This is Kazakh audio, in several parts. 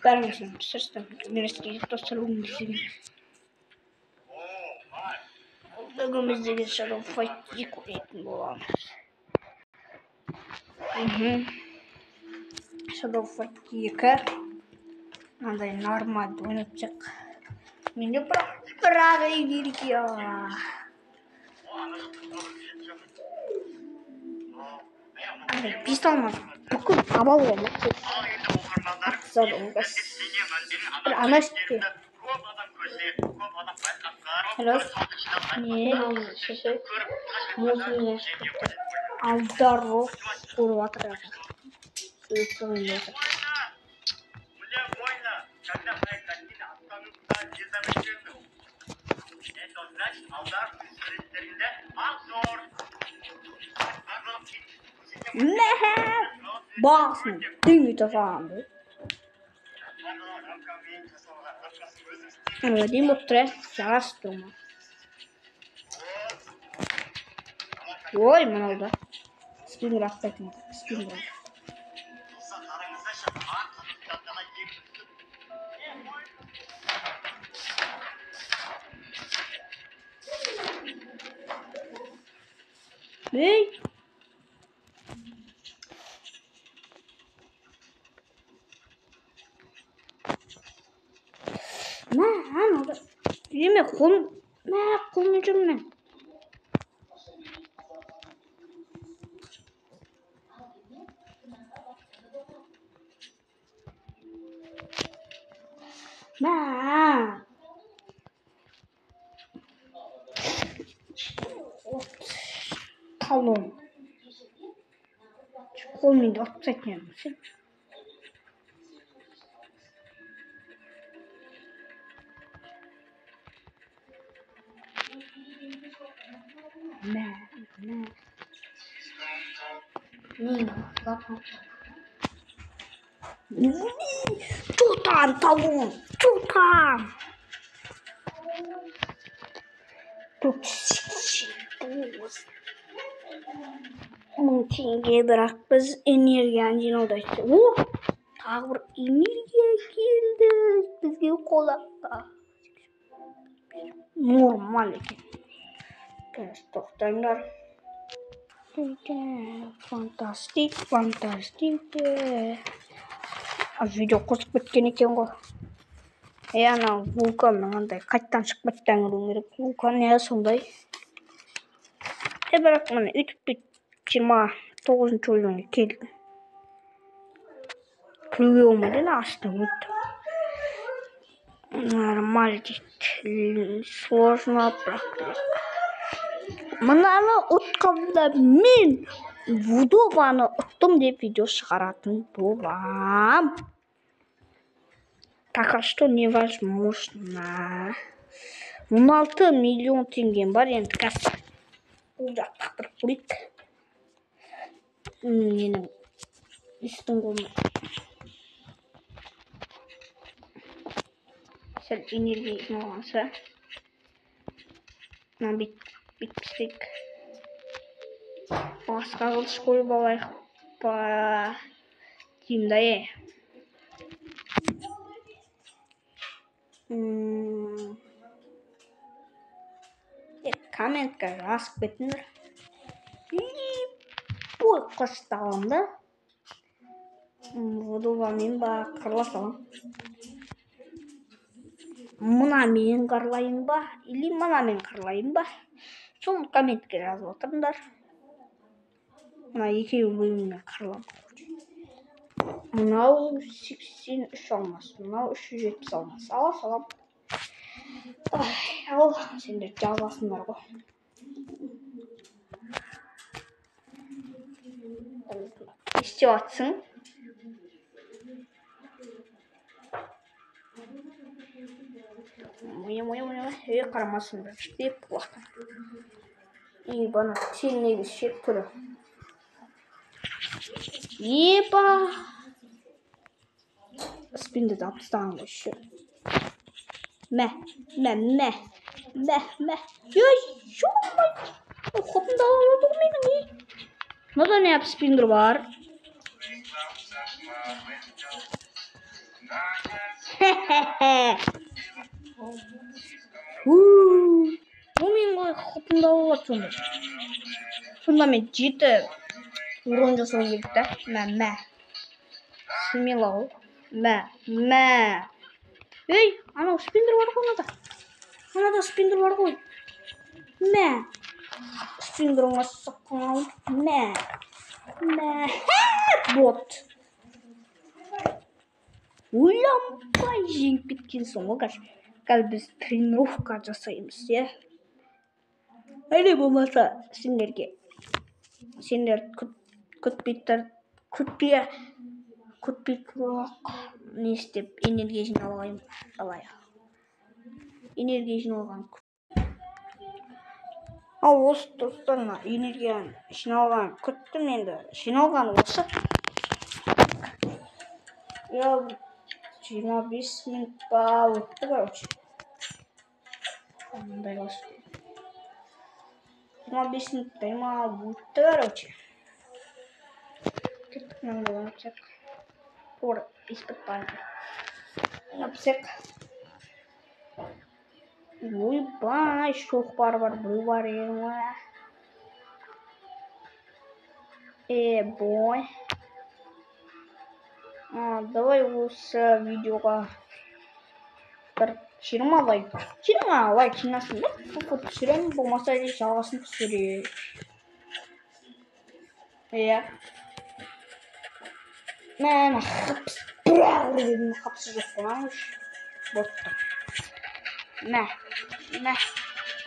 Бәріңізге достар, бүгін біз деген Shadow Fight 2 ойнайтын боламыз. Shadow Fight 2 мынандай нормальды ойнатсақ. Менде бірақ энергия. Андай бес алмаз бүкіл таба аламын. Бір ана іште. Раз. Не. Алдар ұрып жатыр. Мә! Басын дөң ете салған. Әдемі болып тұр, ә? Жарасып тұр ма? Ой, мынау да. Спиннер атпайтын, спиннер. Ей! Мә, анау Еме қолым, мә, қолыммен жүрмін мен. Мә. Талон. Қолыммен де ұрып тастайтын едім ше. Мә, мә. Не, ладно. Чё там, талон? Чё там? Тут 1000 теңге, бірақ біз энергияны жинауды айттық. О, тағы бір энергия келді бізге қолаққа. Нормал екен. Қазір тоқтаңдар. Фантастик, фантастик. Видео қосып кеткен екен ғой. Е, анау вулканның андай қайттан шығып кеткен кіруім керек. Вулкан не сондай. Е, бірақ міне өйтіп бүйтіп 29-шы уровеньге келдім. Кіруге болмайды, ана астынан өттім. Нормаль дейді. Сложно, бірақ мынаны ұтқанда мен Вудованы ұттым деп видео шығаратын болам. Пока что невозможно. 16 миллион теңгем бар, енді қазір бұл жақты лақтырып көрейік. Менің үстің қолыма сәл энергия жиналғанша мына бүйтіп істейік. Басқа қылыш қойып алайық па деймін да, е. Комментке жазып кетіңдер. Любой қылышты аламын да. Вудовамен ба қырыла саламын. Мынамен қырлайын ба или мынамен қырлайын ба? Соны комментке жазып отырыңдар. Мына екеуі бөліммен қырыламын. Мынау 83 алмас, мынау 370 алмас. Ала салам. Ал сендер жазасыңдар ғой. Не істеп жатсың? Мое, мое, мое. Ей, қарамасын деп құлақтан. И бана сен шек түрі. Еба! Спинді де алып тастаған ғой еще. Мә, мә, мә, мә, мә. Ей, ё-моё! Қолымда алып ғой менің, ей. Мынада не спиндер бар? Хе-хе-хе. Мен қалай хпымды алып алады сонда? Сонда мен 7 урон жасауым керек та. Мә, мә. Смело ғой. Мә, мә. Ей, анау спиндер бар ғой анада. Анада спиндер бар ғой. Мә. Спиндеріңе соққан. Мә. Мә. Бот. Ойланбай жеңіп кеткенсің ғой қазір. Қазір біз тренировка жасаймыз, иә? Әлі болмаса сендерге. Сендер күтпей тұрақ не істеп энергия жинап алайын. Алайық. Энергия жиналған. Ал осы достар, мына энергияны жиналған күттім енді. Жиналған осы. Я 25 минут па өтті, короче. Мындай осы. 25 минуттай ма өтті, короче. Кеттік, мынандай ойнап Пор испытание. Ойнап. Ойбай, шоқпар бар, біреу бар екен ғой. Е, бой. Давай осы видеоға бір 20 лайк. 20 лайк жинасын да, түсіремін, болмаса жалғасын түсіремін. Иә. Мә, хапс, бір ұрып хапсы жоқ қой, боттың. Мә, мә.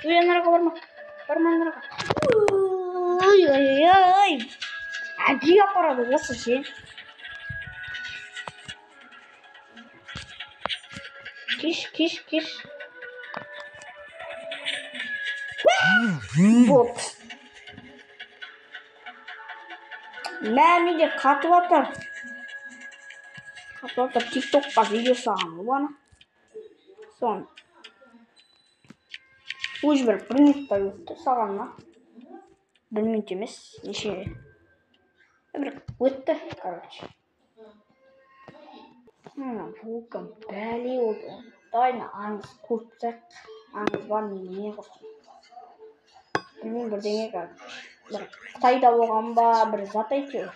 Ой, анараға барма. Барма анараға. Ой, ой, ой. Әдейі апарады осы ше. Кеш, кеш, кеш. Бот. Мә, менде қатып жатыр. Қатып жатыр. Тиктокқа видео салған ғой ана. Соны. Уже бір минуттай өтті салғанына. 1 минут емес, неше? Бір өтті, короче. Мына вулкан бәле болды. Давай мына аңыз көріп тастайық. Аңыз бар немене құрсын. Білмеймін, бірдеңе короче. Бір Қытайда болған ба, бір зат әйтеуір.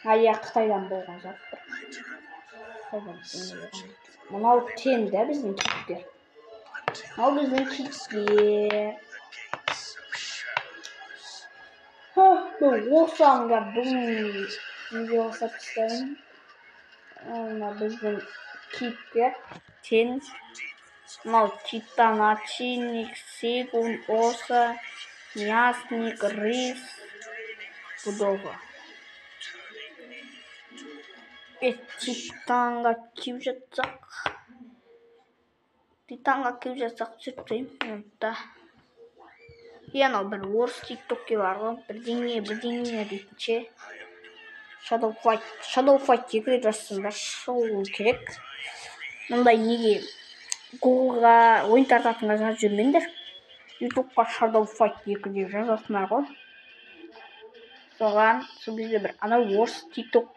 А, иә, Қытайдан болған зат бір. Қытайдан болған. Мынау Тен да біздің кейіпкер. Мынау біздің кейіпкер. Мен осы аңға бүгін видео жасап тастаймын. Мына біздің кейіпкер Тен. Мынау Титан, Ачинник, Сегун, Оса, Мясник, Рис, Будова. Титанға киіп жатсақ, Титанға киіп жатсақ түсіріп да. И анау бір орыс тиктокке бар ғой, бірдеңе, бірдеңе дейтін ше. Shadow Fight, Shadow Fight 2 рет жазсаңдар шығу керек. Мындай неге Гуглға ойын тартатынға жазып жүрмеңдер. Ютубқа Shadow Fight 2 деп жазасыңдар ғой. Соған сол кезде бір анау орыс тикток,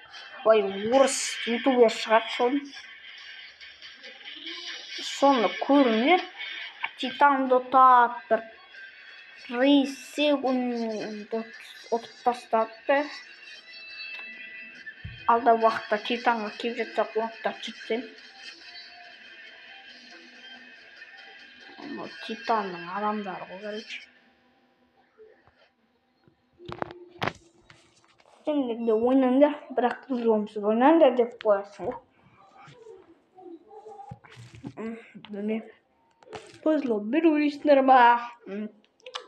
ой, орыс ютубер шығады соны. Соны көріңдер. Титанды ұтады, бір Рис Сегунды ұтып тастады. Алда уақытта Титанға келіп жатсақ, оны да түсірсем. Мынау Титанның адамдары ғой, короче. Сендер де ойнаңдар, бірақ взломсыз ойнаңдар деп қоясың ғой. Білмеймін. Взломмен ойнайсыңдар ма?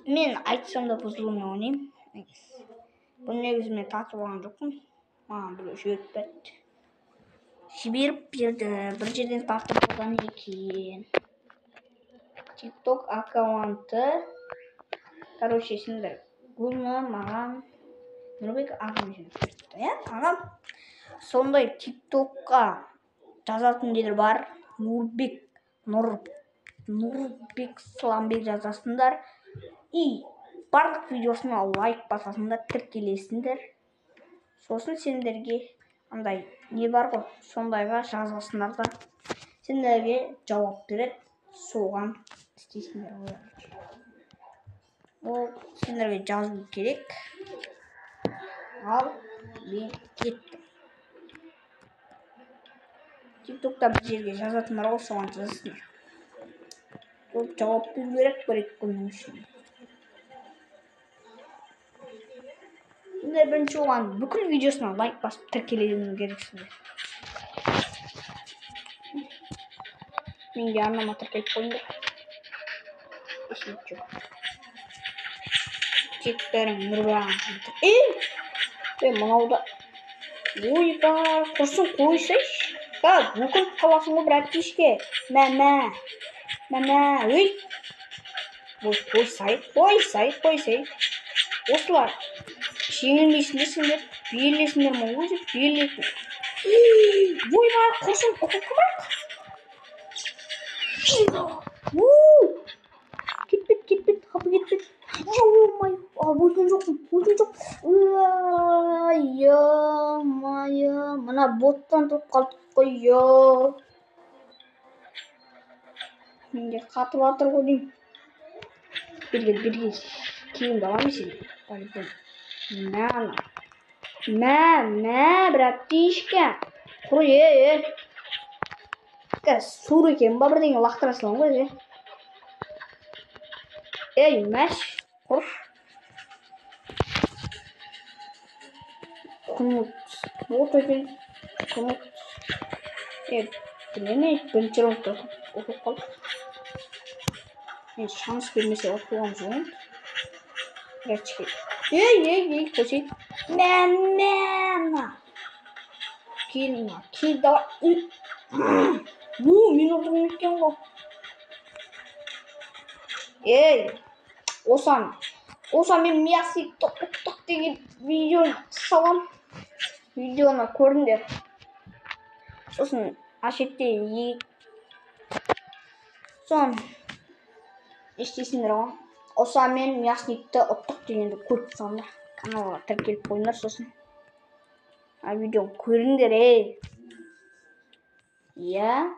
Мен айтсам да взломмен ойнаймын. Бұны негізі мен тартып алған жоқпын. Маған біреу жіберіп берді. Жіберіп берді. Бір жерден тартып алған екен. TikTok аккаунты. Короче, сендер бұны маған Нұрбек ағам жіберіп берді. Иә, ағам. Сондай TikTokқа жазатын нелер бар. Нұрбек, Нұрбек Сламбек жазасыңдар. И барлық видеосына лайк басасыңдар, тіркелесіңдер. Сосын сендерге андай не бар ғой, сондайға жазасыңдар да, сендерге жауап береді, соған істейсіңдер ғой. Ол сендерге жазу керек. Ал мен кеттім. Тиктокта бір жерге жазатындар ғой, соған жазасыңдар. Ол жауап беру керек 1-2 күннің ішінде. Сендер бірінші оған бүкіл видеосына лайк басып тіркелуің керексіңдер. Менге арнама тіркеліп қойыңдар. Ештеңе жоқ. Тек бәрің Нұрбаған. Ей! Ей, мынау да. Ойбай, құрсын қойсайшы. Ха, өкініп қаласың ғой, братишке. Мә, мә. Мә, мә, ей. Ой, қойсай, қойсай, қойсай. Осылар жеңілмейсіңдер сендер, берілесіңдер ме өзі, берілетін. Ойбай, құрсын, ұтылып қалайық. Кетпеді, кетпеді, қапы кетпеді. Ё-моё, өлген жоқпын, өлген жоқ. Ё-моё, мына боттан тұрып қалдық қой, ё. Менде қатып жатыр ғой деймін. Бері кел, бері кел. Киімді аламын сен. По-любому. Мә, мә, мә, братишка. Құр, е, е. Қазір сур екен ба, бірдеңе лақтыра саламын ғой, е. Ей, мәш, құр. Кнут, бот екен. Кнут. Е, білмеймін, бірінші раундта ұтылып қалдық. Мен шанс бермесе ұтылған жоқ. Братишка. Ей, ей, ей, қойсай. Мә, мә, мына. Кел, мына, кел, давай. О, мен ұтылып кеткен ғой. Ей, осан мен Мясникті ұттық деген видеоны салам. Видеоны көріңдер. Сосын ашетте сон не істейсіңдер ғой. Осан мен Мясникті ұттық дегенді көріп тұрсаңдар, каналға тіркеліп қойыңдар сосын. А видеоны көріңдер, ей. Иә.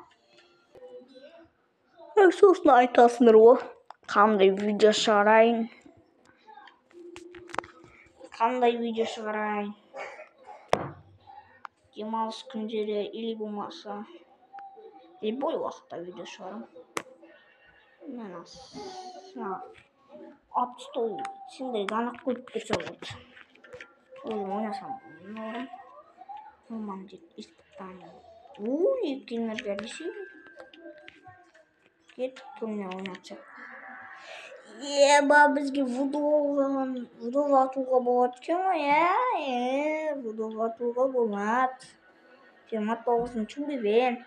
Сосын айтасыңдар ғой. Қандай видео шығарайын? Қандай видео шығарайын? Демалыс күндері или болмаса любой уақытта видео шығарамын. Мына 69 сендерге анық қойып берсе болады. Өзім ойнасам норм. Норман испытание. Ой, екенер десең. Кеттік кімне ойнатсақ. Еба, бізге вудова атуға болады екен ғой, ә? Вудова атуға болады. 29-шы уровень.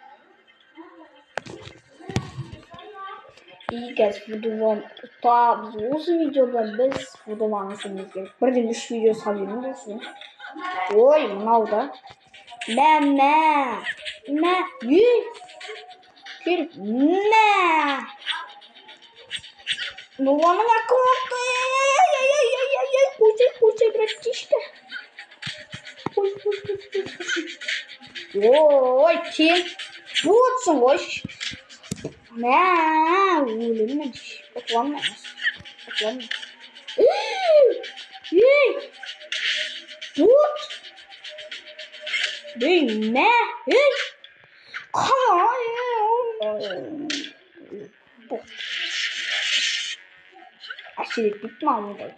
И қазір вудованы ұтамыз. Осы видеода біз вудованы ұтуымыз керек. Бірден 3 видео салып жіберемін осыны. Ой, мынау да. Мә, мә. Мә, ей. Кел, мә. Нұрланның аккаунты. Ей, ей, ей, ей, ей, ей, қойсай, қойсай, братишка. Қой, қой, қой, қой, қой. Ой, сен ботсың ғой. Мә, өлемін мен. Ұтыламын мен. Ұтыламын. Ей, ей, бот. Ей, мә, ей. Қалай, бот. Әсер етпейді маған ондай.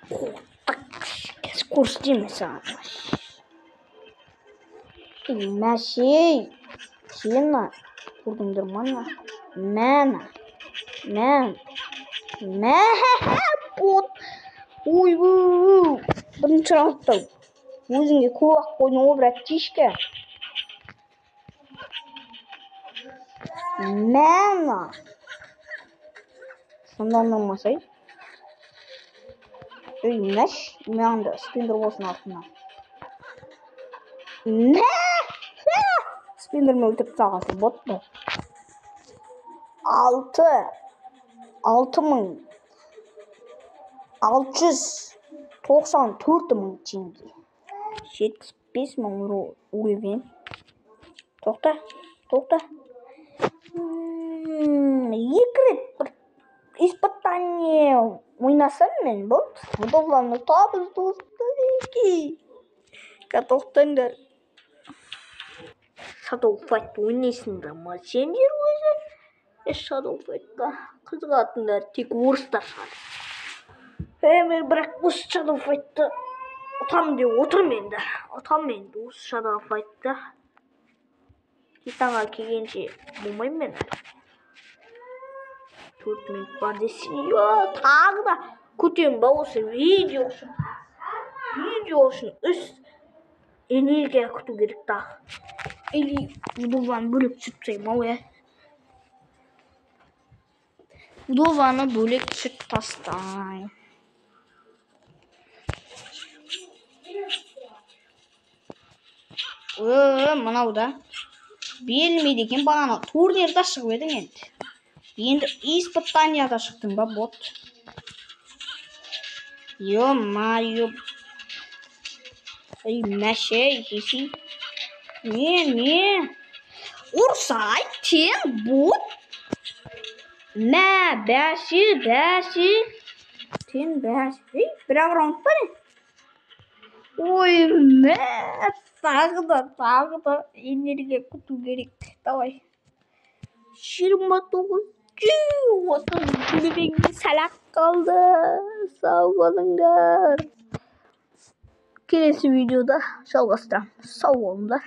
Қорықтық. Қазір көрсетемін саған. Мәшей. Сен көрдіңдер ма мына? Мә, мә, мә, бот. Ойбу, бірінші раундта өзіңе көп ақ қойдың ғой, братишка. Мә, сонда ұнамасай. Ей, мәш, маған да спиндер болсын артынан. Мә! Спиндермен өлтіріп тастағансың, бот па? 6. 6 мың. 694 мың теңге. 75 мың уровень. Тоқта, тоқта. 2 рет бір испытание ойнасам мен болды. Вдованы табыз достар. Тоқтаңдар. Shadow Fight ойнайсыңдар ма сендер өзі? Shadow Fight'қа қызығатындар тек орыстар шығар. Мен бірақ осы Shadow Fight'ты ұтамын деп отырмын енді. Ұтамын енді осы Shadow Fight'ты. Титанға келгенше болмаймын мен. 4 минут бар десе, тағы да күтемін ба осы видео үшін. Видео үшін үш энергия күту керек тағы. Или вдованы бөлек түсіріп тастаймын ау, иә. Вдованы бөлек түсіріп тастаймын. Мынау да берілмейді екен. Бағана турнирда шығып едің енді. Енді испытанияда шықтың ба, бот? Ё-моё. Ей, мәше, жесей. Не, не. Ұрсай, тең, бот. Мә, бәші, бәші. Тең, бәші. Ей, бір-ақ раунд па не? Ой, мә, тағы да, тағы да энергия күту керек. Давай. 29, 30 уровеньге сәл-ақ қалды. Сау болыңдар. Келесі видеода жалғастырамын. Сау болыңдар.